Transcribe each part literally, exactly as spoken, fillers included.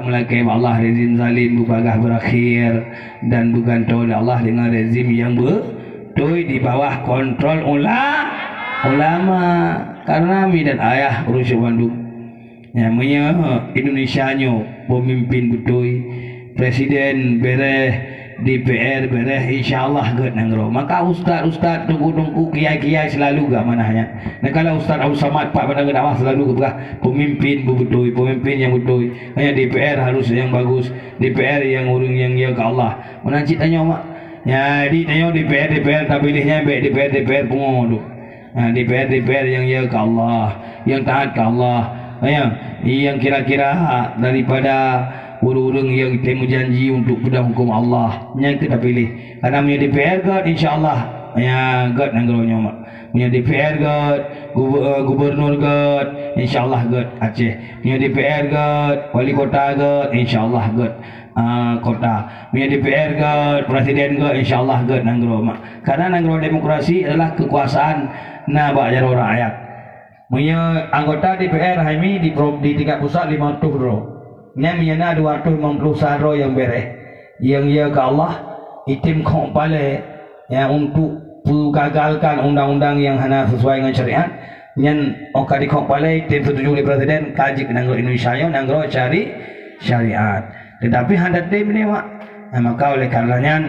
Meulakée bak Allah rezim zalim beubagaih beurakhé dan beugantoe lé Allah deungon rezim nyang beutôi di bawah kontrol ula-, ulama. Karena mi dan ayah ureuëng bandum. Ya, meunyoe Indonesia nyoe peumimpin beutôi, presiden beureh, D P R beureh, insya Allah gét nanggroe. Maka ustaz-ustaz, teungku-teungku, kiai-kiai selalu gét manah nyan. Nah, kalau Ustaz Abdul Samad Pak Padang Dakwah selalu geupeugah, peumimpin beubeutôi, peumimpin nyang beutôi. Hanya D P R harus nyang bagus, D P R nyang ureuëng nyang ya keu Allah. Meunan cit tanyoe mak. Jadi tanyoe D P R, D P R tapiléh nyan bék D P R, D P R pungo tu. Ha, D P R, D P R nyang ya keu Allah, nyang taat keu Allah. Ya, nyang kira-kira daripada ureuëng-ureuëng nyang tem janji untuk peudong huköm Allah. Nyang keu tapiléh. Karena meunyoe D P R gét, insya Allah, ya gét nanggroe nyoe mak. Meunyoe D P R gét, gubu-, eh, gubernur gét, insya Allah gét Aceh. Meunyoe D P R gét, wali kota gét, insya Allah gét, ah, kota. Meunyoe D P R gét, presiden gét, insya Allah gét nanggroe mak. Karena nanggroe demokrasi adalah kekuasaan na bak jaroe rakyat. Meunyoe anggota D P R hai mi di pro-, di tingkat pusat lima ratus droe. Nyan meunyoe na dua ratus lima puluh sa droe nyang beureh. Nyang ya keu Allah, item khok palée, ya, untuk peugagalkan undang-undang nyang hana sesuai ngon syariat, nyan óh ka dikhok palée, tem setuju lé presiden, ka jeuet keu nanggroe Indonesia nyoe nanggroe syari-, syariat. Tetapi hana tem lé, Mak. Nah, maka oleh karena nyan,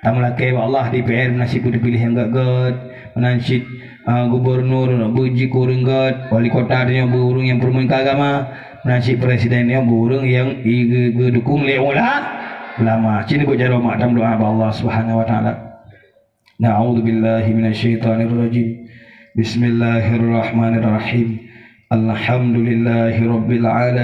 tameulakée bak Allah, D P R meunan cit beuteupiléh nyang gét-gét, meunan cit, ah, gubernur beujeuet keu ureuëng gét, wali kota tanyoe beu ureuëng nyang peureumeun keu agama, meunan cit presiden nyoe beu ureuëng nyang i-, geu-, geudukong lé ula-, ulama. Cit nibak jaroe mak tameudoá bak Allah Subhanahu wa Taala. A'udzubillahi minasyaitonirrajim. Bismillahirrahmanirrahim. Alhamdulillahirabbil alamin.